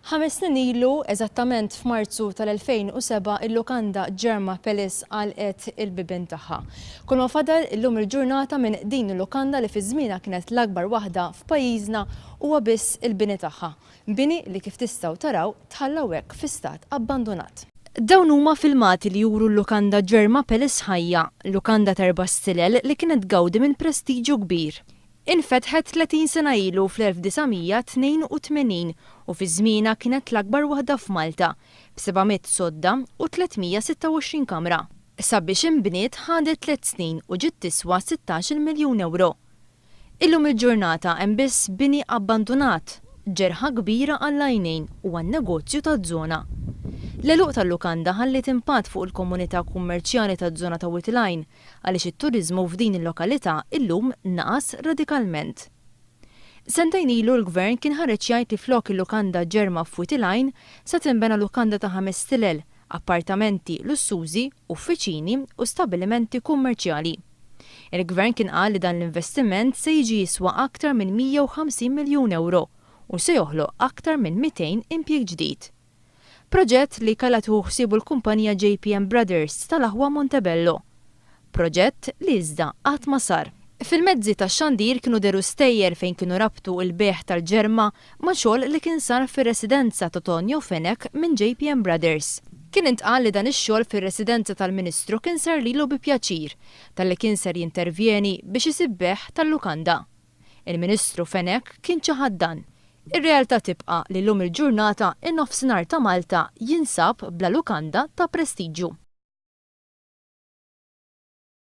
Ħames snin ilu, eżattament f'Marzu tal-2007, il-lukanda Jerma Palace għalqet il-bibien tagħha. Kull ma fadal illum il-ġurnata minn din il-lukanda li fi żmienha kienet l-akbar waħda f'pajjiżna huwa biss il-bini tagħha. Bini li kif tistgħu taraw tħalla hekk fi stat abbandunat. Dawn huma filmati li juru l-lukanda Jerma Palace ħajja, lukanda t'erba' stilel li kienet tgawdi minn prestiġju kbir. Infetħet 30 sena ilu fl-1982 u fi żmienha kienet l-akbar waħda f'Malta, b'700 sodda u 326 kamra. Sabiex inbniet ħadet tliet snin u ġiet tiswa 16-il miljun ewro. Illum il-ġurnata hemm biss bini abbandunat, ġerħa kbira għall-għajnejn u għan-negozju taż-żona. L-għeluq tal-lukanda ħalliet impatt fuq il-komunità kummerċjali taż-żona ta' Wied il-Għajn għaliex it-turiżmu f'din il-lokalità illum naqas radikalment. Sentejn ilu l-Gvern kien ħareġ jgħid li flok il-lukanda Ġerma f'Wied il-Għajn se tinbena lukanda ta' ħames stilel, appartamenti lussużi, uffiċini u stabbilimenti kummerċjali. Il-Gvern kien qal li dan l-investiment se jiġi jiswa aktar minn 150 miljun ewro u se joħloq aktar minn 200 impjieg ġdid. Proġett li kellha tieħu ħsiebu l-kumpanija JPM Brothers tal-aħwa Montebello. Proġett li iżda qatt ma sar. Fil-mezzi tax-xandir kienu dehru stejjer fejn kienu rabtu l-bejgħ tal-ġerma ma' xogħol li kien sar fir-residenza ta' Tonio Fenech minn JPM Brothers. Kien intqal li dan ix-xogħol fir-residenza tal-Ministru kien sar lilu bi pjaċir, talli kien ser jintervjeni biex isib bejgħ tal-lukanda. Il-Ministru Fenech kien ċaħad dan. Ir-realtà tibqa' li llum il-ġurnata in-Nofsinhar ta' Malta jinsab bla lukanda ta' prestiġju.